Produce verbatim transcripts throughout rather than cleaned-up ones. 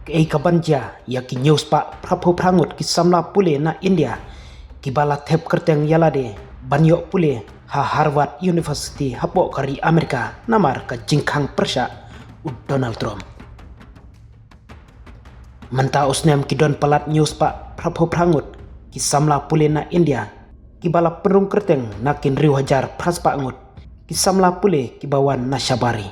Kaei kaban jia ïa ki hynñiew spah phra phew phra ngut ki samla pule na India kiba la thep kyrteng ïa lade ban ïoh pule ha Harvard University hapoh ka ri Amerika namar ka jingkhang pyrshah u Donald Trump. Mynta u snem ki don palat hynñiew spah phra phew phra ngut ki samla pule na India kiba la pynrung kyrteng na ki hynriew hajar phra spah ngut ki samla pule kiba wan na shabar ri.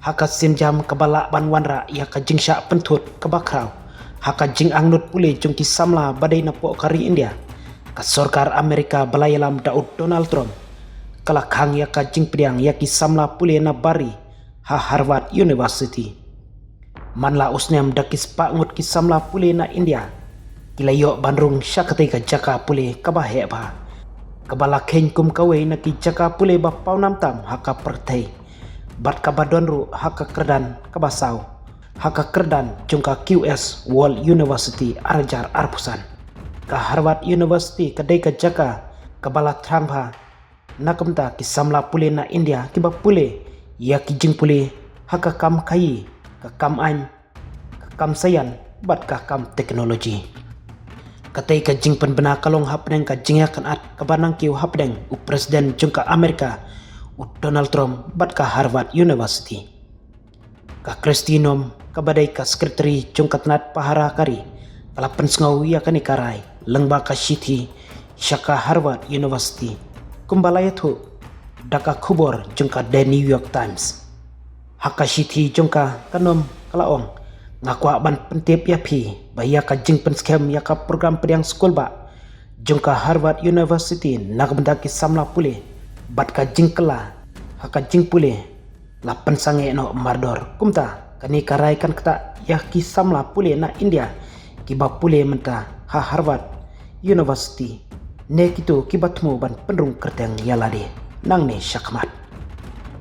Ha ka sienjam kaba lah ban wanrah ïa ka jingshah pynthut kaba khraw ha ka jingangnud pule jong ki samla ba dei napoh ka ri India, ka sorkar Amerika ba la ïalam da u Donald Trump ka la khang ïa ka jingpdiang ïa ki samla pule na bar ri ha Harvard University. Man la u snem da ki spah ngut ki samla pule na India ki la ïoh ban rung sha katei ka jaka pule kaba heh bha, kaba la kheiñ kum kawei na ki jaka pule ba pawnam tam ha ka pyrthei bad kaba don ruh ha ka kyrdan kaba saw ha ka kyrdan jong ka Q S World University ar hajar arphew san. Ka Harvard University ka dei ka jaka kaba la thrang bha na ka bynta ki samla pule na India kiba pule ïa ki jingpule ha ka kam khaïi, ka kam aiñ, ka kam saian bad ka kam teknoloji. Katei ka jingpynbna ka long hapdeng ka jingïakynad kaba nangkiew hapdeng u President jong ka Amerika u Donald Trump bad ka Harvard University. Ka Kristi Noem kaba dei ka Secretary jong ka tnat pahara ka ri ka la pynsngew ïa kane ka rai lyngba ka shithi sha ka Harvard University, kumba la ïathuh da ka khubor jong ka The New York Times. Ha ka shithi jong ka, ka Noem ka la ong, nga kwah ban pyntip ïa phi ba ïa ka jingpynskhem ïa ka program pdiang skulbah jong ka Harvard University na ka bynta ki samla pule bad ka jingkylla ha ka jingpule la pynsangeh noh mardor. Kumta kane ka rai kan ktah ïa ki samla pule na India kiba pule mynta ha Harvard University ne kito kiba thmu ban pynrung kyrteng ïa lade nangne shakhmat.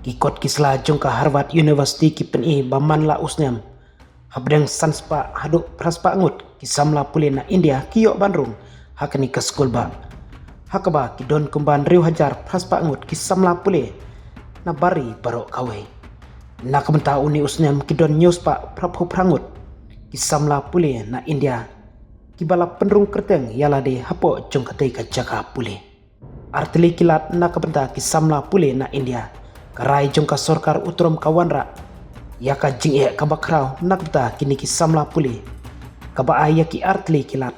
Ki kot ki sla jong ka Harvard University ki pyni ba man la u snem hapdeng san spah haduh phra spah ngut ki samla pule na India ki ïoh ban rung ha kane ka skulbah, ha kaba ki don kumba hynriew hajar phra spah ngut ki samla pule na bar ri baroh kawei. Na ka bynta une u snem ki don hynñiew spah phra phew phra ngut ki samla pule na India kiba la pynrung kyrteng ïa lade hapoh jong katei ka jaka pule. Artylli ki lad na ka bynta ki samla pule na India, ka rai jong ka sorkar u Trump ka wanrah ïa ka jingeh kaba khraw na ka bynta kine ki samla pule, kaba ai ïa ki artylli ki lad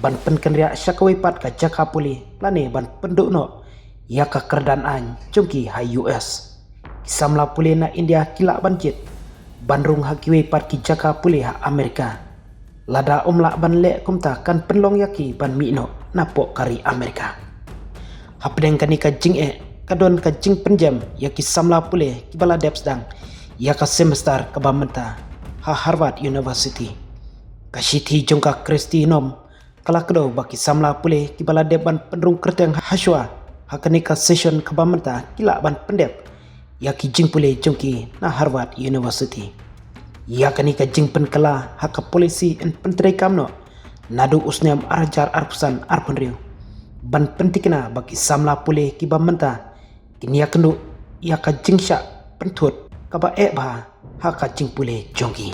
ban pynkynriah sha kawei pat ka jaka pule lane ban pynduh noh ïa ka kyrdan aiñ jong ki ha U S. Ki samla pule na India ki lah ban jied ban rung ha kiwei pat ki jaka pule ha Amerika. Lada ym lah ban leh kumta kan pynlong ïa ki ban mih noh napoh ka ri Amerika. Hapdeng kane ka jingeh ka don ka jingpynjem ïa ki samla pule kiba la dep sdang ïa ka semester kaba mynta ha Harvard University. Ka shithi jong ka Kristi Noem ka la kdew ba ki samla pule kiba la dep ban pynrung kyrteng hashwa ha kane ka session kaba mynta ki lah ban pyndep ïa ki jingpule jong ki na Harvard University. Ïa kane ka jingpynkylla ha ka policy yn pyntreikam noh naduh u snem ar hajar arphew san arphew hynriew ban pynthikna ba ki samla pule kiba mynta kin ïakynduh ïa ka jingshah pynthut kaba eh bha ha ka jingpule jong ki.